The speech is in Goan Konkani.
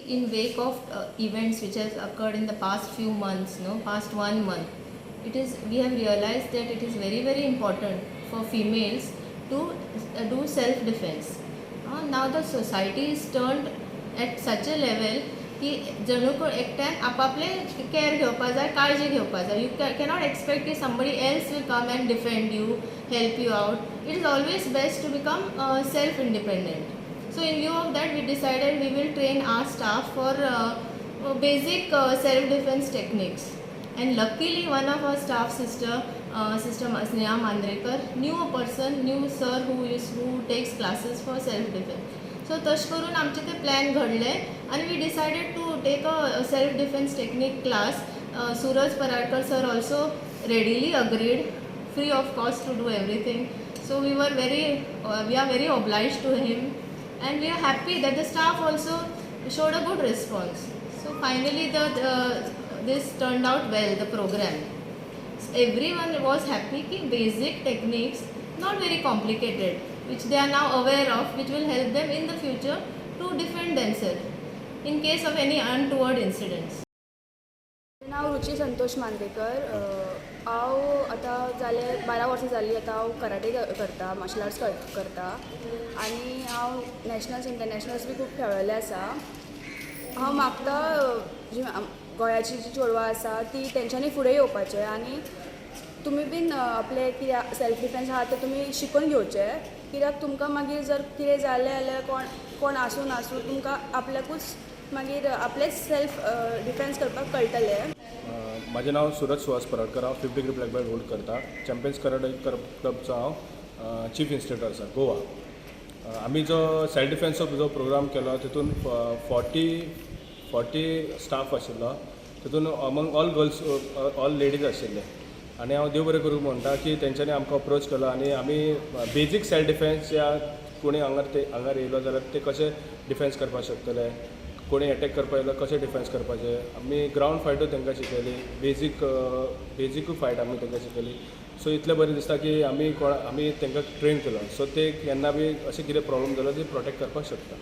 In wake of events which has occurred in the past few months, no, past one month, it is we have realized that it is very, very important for females to do self defense. Now the society is turned at such a level की जणू कोण एकट्यान आपापले केअर घेवपा जाय, काळजी घेवपा जाय. You cannot expect की somebody else will come and defend you, help you out. It is always best to become self independent. So in view of that, we decided we will train our staff for basic self-defense techniques. And luckily, one of our staff sister, Sister Sneha Mandrekar, knew a person, knew sir who takes classes for self-defense. So तशें करून आमचे ते प्लॅन घडले आनी we decided to take a self defense technique class. Suraj Paradkar sir also readily agreed, free of cost, to do everything. So we are very obliged to him and we are happy that the staff also showed a good response. So finally the this turned out well, the program. So everyone was happy ki basic techniques, not very complicated, which they are now aware of, which will help them in the future to defend themselves in case of any untoward incidents. नांव रुची संतोष मांद्रेकर. हांव आतां जालें 12 वर्सां जालीं, आतां हांव कराटे करता, मार्शल आर्ट्स करता आनी हांव नॅशनल्स, इंटरनॅशनल्स बी खूब खेळिल्लें आसा. हांव मागता, जी गोंयाची जी चेडवां आसा ती तेंच्यांनी फुडें येवपाचें आनी तुमी बीन आपले कितें सेल्फ डिफेन्स आहा ते तुमी शिकून घेवचे, कित्याक तुमकां मागीर जर कितें जालें जाल्यार कोण कोण आसूं नासूं, तुमकां आपल्याकूच मागीर आपलेच सेल्फ डिफेन्स करपाक कळटलें. म्हाजें नांव सुरज सुहास पराडकर. हांव fifth degree black belt hold करता. चॅम्पियन्स कराटे क्लबचो हांव चीफ इन्स्ट्रक्टर आसा, गोवा. आमी जो सेल्फ डिफेन्सचो जो प्रोग्राम केलो, तितून 40 स्टाफ आशिल्लो. तितून among all girls, all ladies आशिल्ले आनी हांव देव बरें करूं म्हणटा की तेंच्यांनी आमकां अप्रोच केलो आनी आमी बेजीक सेल्फ डिफेन्स, या कोणी हांगार ते हांगार येयलो जाल्यार ते कशे डिफेन्स करपाक शकतले, कोणी एटॅक करपाक येयलो कशें डिफेन्स करपाचें, आमी ग्रावंड फायटूय तांकां शिकयली. बेजिकूय फायट आमी तांकां शिकयली. सो इतलें बरें दिसता की आमी कोण आमी तांकां ट्रेन केलो, सो ते केन्ना बी अशें कितें प्रॉब्लम जालो, ते प्रोटेक्ट करपाक शकता.